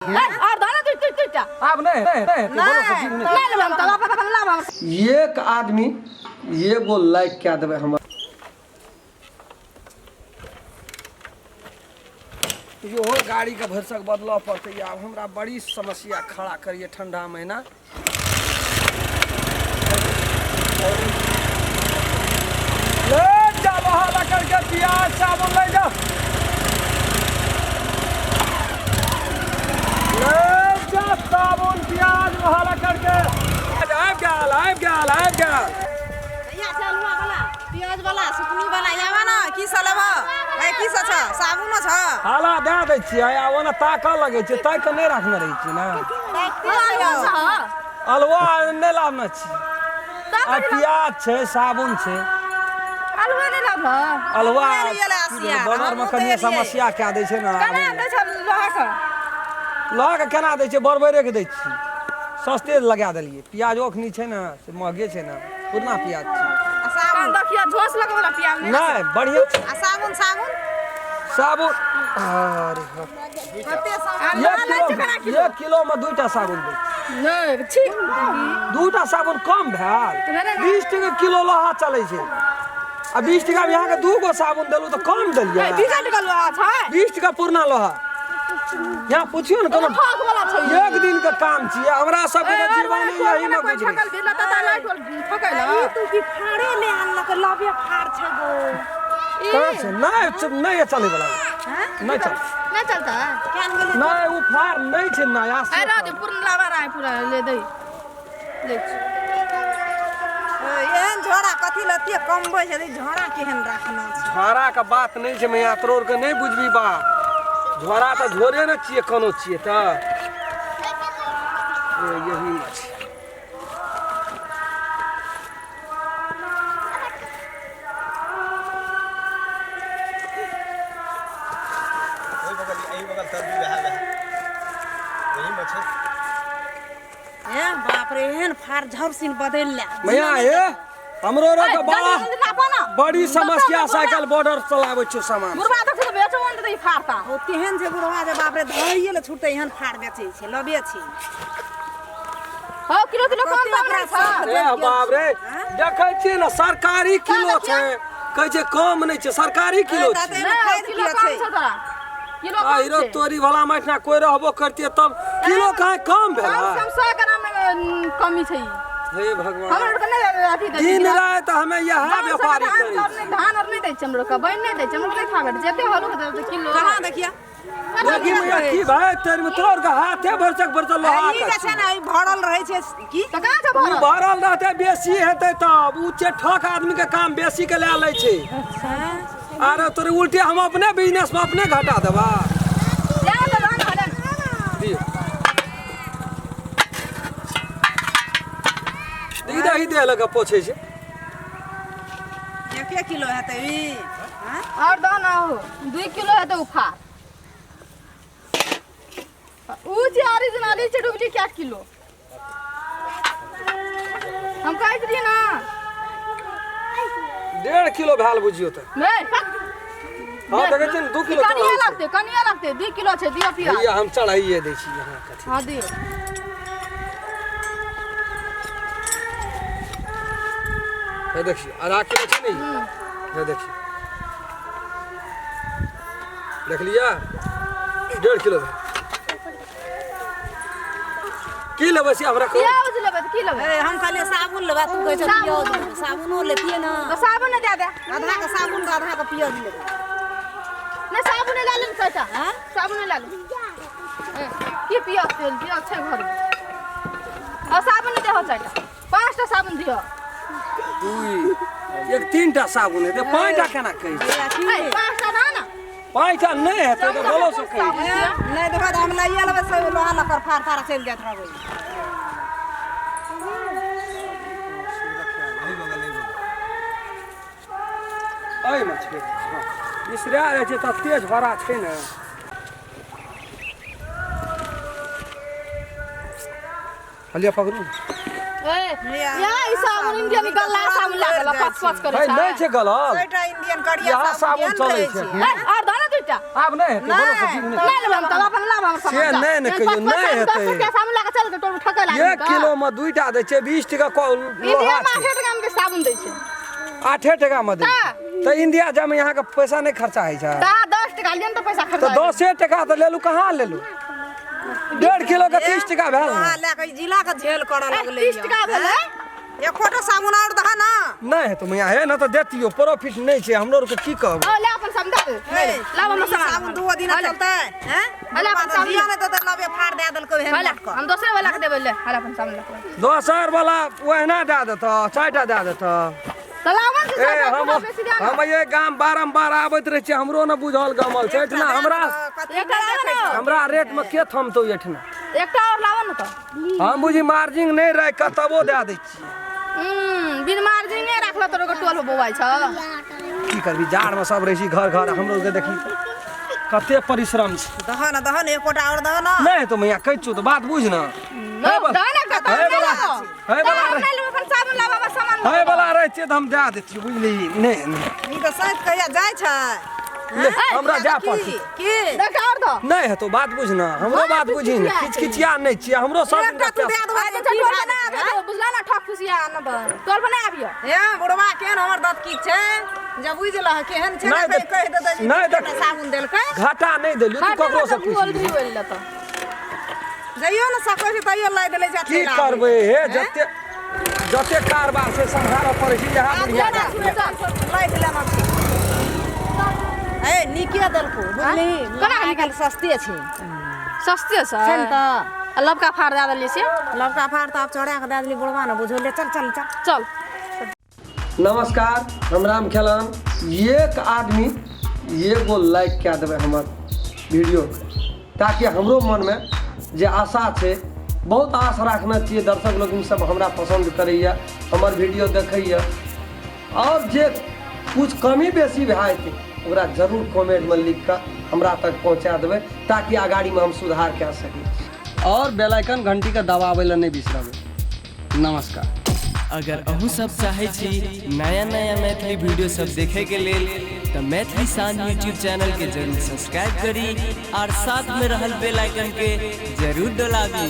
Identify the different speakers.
Speaker 1: और दाना तू तू तू
Speaker 2: आब नहीं नहीं नहीं बोलो सब्जी नहीं
Speaker 1: नहीं लेब हम तब अपन लाभ हम।
Speaker 2: एक आदमी एगो लाइक कए देबै हमर। इहो गाड़ीके भरिसक बदलऽ पड़तै। आब हमरा बड़ी समस्या खड़ा करिए ठंडा महीना। ले जा लोहा लकड़ के प्याज साबुन ले जा, ले जा साबुन प्याज लोहा लकड़ के। आबि गेल आबि गेल आबि गेल।
Speaker 3: भैया छै अलुआ वाला, प्याज वाला, सुपनी वाला, आबा ना। की सब लेबह? ए, की सब छ? साबुनो छ?
Speaker 2: हाला दए दै छियै आ ओना ताकऽ लगै छै, ताकि कऽ नहि राखने रहै छियै ने। अलुआ नहि लाबने छी आ प्याज छै, साबुन छै।
Speaker 1: अलुआ नहि लाबह?
Speaker 2: अलुआ
Speaker 3: हमहूँ एलियै आसिया,
Speaker 2: बॉर्डर मे
Speaker 3: हमहूँ तऽ
Speaker 2: कनिए
Speaker 3: एलियै।
Speaker 2: समस्या कए दै छै ने।
Speaker 1: केना दै छ लोहा के?
Speaker 2: लऽ कऽ केना दै छै? बरबरे के दै छियै, सस्ते लगा देलियै। प्याजो अखनी छै ने से महगे छै ने, पुरना प्याज छै।
Speaker 3: आ साबुन?
Speaker 1: देखियो, झोस लगै वाला प्याज नहि?
Speaker 2: नहि, बढ़िआँ छै।
Speaker 3: आ साबुन? साबुन
Speaker 2: साबुन अरे हँ।
Speaker 3: कते साबुन?
Speaker 2: एक किलो, एक किलो मे दूटा साबुन दै छियै।
Speaker 1: नहि छी।
Speaker 2: दूटा साबुन कम भेल?
Speaker 1: नहि।
Speaker 2: 20 टके किलो लोहा चलै छै आ 20 टका मे अहाँके दू गो साबुन देलहुँ तऽ कम देलियै?
Speaker 1: 20 टका लोहा छै?
Speaker 2: 20 टका पुरना लोहा। यहाँ पुछियौ ने, कोनो
Speaker 1: ठक वाला छै।
Speaker 2: एक दिन के काम छियै, हमरा सबके तऽ जीवन यही मे
Speaker 1: कोई
Speaker 2: गुजरै
Speaker 1: ठकल
Speaker 2: छै।
Speaker 1: भी लता लाइट ठकल।
Speaker 3: ई तू की फाड़े ले आनलक? लबे फाड़ छै गो।
Speaker 2: कहाँ छै? नहि नहि, चलै बला नहि चल।
Speaker 1: नहीं चलता।
Speaker 3: केहन गेलै?
Speaker 2: नहि, ओ फार नहि छै नया से।
Speaker 1: अरे दे पूर्ण लावा रहा है, पूरा ले दे ले।
Speaker 3: ए, एहन झोरा कथी लतिये कमबै छै? ई झोरा केहन राखना छै?
Speaker 2: झोरा के बात नहि छै मैया, तोरो के नहि बुझबी बात। झोरा तऽ झोरे ने छियै, कोनो छियै तऽ ए, यही मे छै।
Speaker 4: ओहि बगल, एहि बगल तरबूज वएह वएह यही में छै।
Speaker 3: ए बाप रे, एहन फाड़ झब सिन बदलि ले।
Speaker 2: मैया हे, हमरो रो के बड़ा
Speaker 1: जल्दी नापो ना।
Speaker 2: बड़ी समस्या, साइकिल बॉर्डर चलाबै छियो सामान।
Speaker 1: बुढ़वा तक तो बेचो मन त फाड़ता।
Speaker 3: ओ तेहन छै बुढ़वा जे बाप रे, धइए ले छुटतै, एहन फाड़ बेचै छै, लबे छै।
Speaker 1: हो किलो किलो कम
Speaker 3: कते
Speaker 1: दाम
Speaker 3: ओकरा
Speaker 1: नहि छ?
Speaker 3: सब
Speaker 2: ए बाप रे, देखै छियै ने, सरकारी किलो छै, कहै छै कम नहि छै, सरकारी किलो
Speaker 3: ए,
Speaker 2: छै।
Speaker 3: तऽ
Speaker 1: नहि
Speaker 3: खरीद
Speaker 1: किलो
Speaker 3: किलो
Speaker 1: कम
Speaker 3: छै।
Speaker 1: छ तोरा, किलो कम
Speaker 2: आइरो
Speaker 1: छै।
Speaker 2: तोरी भला माठना कोई रहबो करतियै तब किलो काहे कम
Speaker 1: कम
Speaker 2: भेल?
Speaker 1: से कम 100 ग्राम में कमी छै ई।
Speaker 2: हे भगवान,
Speaker 1: हमरा आरके नहि अथी दै छै।
Speaker 2: दिन राति हमे इएह
Speaker 1: धान
Speaker 2: व्यापारी
Speaker 1: धान
Speaker 2: करै
Speaker 1: सब
Speaker 2: छी।
Speaker 1: नहि, धान आर नहि दै छै हमरो के, बनि नहि दै छै हमरो, नहि खाबै जते हलुक देबै किलो।
Speaker 3: कहाँ देखिए।
Speaker 2: देखी मैया, की भाई तेरे में तोर के हाथे भरसक भरसक लोहा
Speaker 3: ई
Speaker 2: के
Speaker 3: जे छै ने, ई भरल रहै छै की?
Speaker 1: तऽ कहाँ छै
Speaker 2: ई
Speaker 1: भरल?
Speaker 2: भरल रहतै बेसी हेतै तब उ छै, ठक आदमी के काम बेसी के लए लै छै। अरे तोरे उल्टे हम अपने बिजनेस में अपने घटा देबा।
Speaker 1: ले आउ तऽ धान हले।
Speaker 2: दियौ देखी दही दे लगा पोछै छै।
Speaker 3: एके किलो हेतै ई? हाँ?
Speaker 1: और दो ना हो, 2 किलो हेतै उ फार। उ छै ओरिजिनल, ई छै डुप्लीकेट। किलो हम कहैत रहियै ना।
Speaker 2: 1.5 किलो भेल बुझियौ तऽ।
Speaker 1: नहि।
Speaker 2: हाँ, देखै छियै ने, 2 किलो
Speaker 1: कनिए
Speaker 2: चढ़ल छै।
Speaker 1: लगतै, कनिए लगतै, 2 किलो छै। दियौ प्याज।
Speaker 2: भैया, हम चढ़ाइए दै छी यहाँ कथी।
Speaker 1: हाँ, दियौ।
Speaker 2: हे देखियौ, आधा किलो छै ने ई। हे देखियौ, देख लिअ, 1.5 किलो भेल। की लेबै से हमरा कहू।
Speaker 1: प्याज लेबै तऽ की लेबै?
Speaker 3: ए, हम कहलियै साबुन लेबै, तू कहै छ
Speaker 1: साबुन।
Speaker 3: पियाज लेबै। साबुनो लेतियै ने।
Speaker 1: तऽ साबुन दए दे।
Speaker 3: आधा के साबुन तऽ आधा के पियाज लेबै।
Speaker 1: नहि, साबुन लए ले ने चाचा।
Speaker 3: हाँ?
Speaker 1: साबुन लए ले। ए, की पियाज तेल पियाज छै घरमे आ साबुन देहो चारिटा पाँचटा साबुन दिअ।
Speaker 2: दुई एक तीनटा साबुन हेतै, पाँचटा केना कहै छै?
Speaker 3: भैया, की?
Speaker 1: ए, पाँचटा ना ने।
Speaker 2: पाँचटा नहि हेतै तऽ बोलो से कहै
Speaker 1: साबुन
Speaker 2: छै।
Speaker 1: दिअ।
Speaker 3: नहि देबै तऽ हम लैए लेबै सब लोहा लक्कड़ फाड़ फाड़ चलि जाइत रहबै।
Speaker 4: एहि बगल, एहि बगल।
Speaker 2: एहिमे छै, हँ, बिसरा जाइ छै, तते झोरा छै ने। हलिया पकड़ू ने।
Speaker 1: ए,
Speaker 3: भैया,
Speaker 1: या ई साबुन इंडियन गल्ला साबुन लागल पच पच करै
Speaker 2: भाइ, नहि
Speaker 1: छै।
Speaker 2: छै गलल।
Speaker 3: सबटा इंडियन करिया
Speaker 2: इएह साबुन
Speaker 3: केहन
Speaker 2: चलै
Speaker 3: रहै
Speaker 2: छै।
Speaker 3: छै?
Speaker 1: ए, और दो ना दुईटा।
Speaker 2: आब नहि हेतै, बोलो सब्जी नहि।
Speaker 1: नहि लेबै हम तब अपन लाभ हमर सामान।
Speaker 2: से नहि ने कहियौ, नहि हेतै।
Speaker 1: 10 रुपया साबुन लए कऽ चल टोल ठकै लागल।
Speaker 2: 1 किलो में 2टा दै छै, 20 टका
Speaker 1: इंडिया
Speaker 2: लोहा
Speaker 1: में
Speaker 2: छै।
Speaker 1: 8 टका में साबुन दै छै।
Speaker 2: 8 टका में दै छै। तऽ इंडिया जामे यहाँ के पैसा नहि खर्चा होइ छै।
Speaker 1: तऽ 10 टका लिअ ने तऽ पैसा खर्चा।
Speaker 2: तऽ 10 टका तऽ लेलू, कहाँ लेलू? 1.5 किलो के 30 टका भेल।
Speaker 3: लोहा लए कऽ जिला के झेल करऽ लगलै।
Speaker 1: 30 टका भेलै।
Speaker 3: एकोटा साबुन और दह ना।
Speaker 2: नहि हेतौ मैया, हे न तऽ देतियौ, प्रॉफिट नहि छै हमरो आरके, की कहब।
Speaker 1: ले अपन साबुन दे, लाब हमर सामान।
Speaker 3: साबुन 2 दिन चलतै हैं?
Speaker 1: हले अपन साबुन।
Speaker 3: दिया नहि देतै, लबे फाड़ दए देलकै हेन।
Speaker 1: हले हम दोसरे वाला के देबै, ले हले अपन साबुन ले।
Speaker 2: दोसर वाला ओहिना दए देतऽ, 4टा दए देतऽ।
Speaker 1: तऽ लाबन से
Speaker 2: ए हम ये गाम बारम्बार आबैत रहै छियै, हमरो न बुझल गमल छै एहिठिना। हमरा हमरा रेट में के थमतौ एहिठिना?
Speaker 1: एकटा और लाबऽ ने तऽ।
Speaker 2: हम बुझी मार्जिन नहि राखि कऽ तबो दए दै छियै।
Speaker 1: बिन मार्जिने राखल तोरो के टोल बौआइ छ।
Speaker 2: की करबी, जाड़ में सब रहै छी घर घर, हमरो के देखी कते परिश्रम छै।
Speaker 3: दह न, दह न, एकोटा और दह न।
Speaker 2: नहि तो मैया, कहै छियौ तऽ बात बुझ न। हे बला रहै छियै तऽ हम दए दैतियौ, बुझली? नहि
Speaker 3: ई तऽ सैत कहिया जाइ छै।
Speaker 2: हमरा जाय पड़तै।
Speaker 3: की
Speaker 2: नहि हेतौ, बात बुझ न, हमरो बात बुझी ने, किचकिचिया नहि छियै हमरो सब।
Speaker 1: बुझला ना, ठक फुसिया न टोल पर नहि आबियो।
Speaker 3: हे बुढ़वा केहन हमर दत की छै जब बुझलह केहन छै, कहि देतै
Speaker 2: नहि
Speaker 3: साबुन देलकै।
Speaker 2: घाटा नहि देलियौ, तू ककरो से पूछ
Speaker 3: जइयो ने सकै छै तैयो लाइ देलै।
Speaker 2: की करबै हे, जते जते कारबार छै सम्हारऽ पड़ै छै। यहाँ बुढ़िया
Speaker 3: लाइ देले ना छै। ए नीके देलको, बुझली?
Speaker 1: केना
Speaker 3: निकल सस्ते छै,
Speaker 1: सस्ते छै
Speaker 3: ने।
Speaker 1: तऽ लबका फाड़ दए देलियै से
Speaker 3: लबका फाड़ तऽ आब चढ़ा कऽ दए देली बुढ़वा ने बुझल। चल चल चल
Speaker 1: चल।
Speaker 2: नमस्कार, हम राम खेलान। एक आदमी एगो लाइक कए देबै हमर वीडियो, ताकि हमरो मनमे जे आशा छै, बहुत आश राखने छियै, दर्शक लोकनि सब हमरा पसन्द करैए, हमर वीडियो देखैए, आओर जे कुछ कमी बेसी भए जेतै ओकरा जरूर कमेंटमे लिख कऽ हमरा तक पहुँचा देबै, ताकि अगाड़ीमे हम सुधार कए सकी। आओर बेल आइकन घंटीके दबाबै लए नहि बिसरबै। नमस्कार।
Speaker 5: अगर अहूँ सब चाहै छी नया नया मैथिली वीडियो सब देखे के लेल तऽ मैथिली शान यूट्यूब चैनल के जरूर सब्सक्राइब करी और साथ में रहल बेल आइकन के जरूर दबाबी।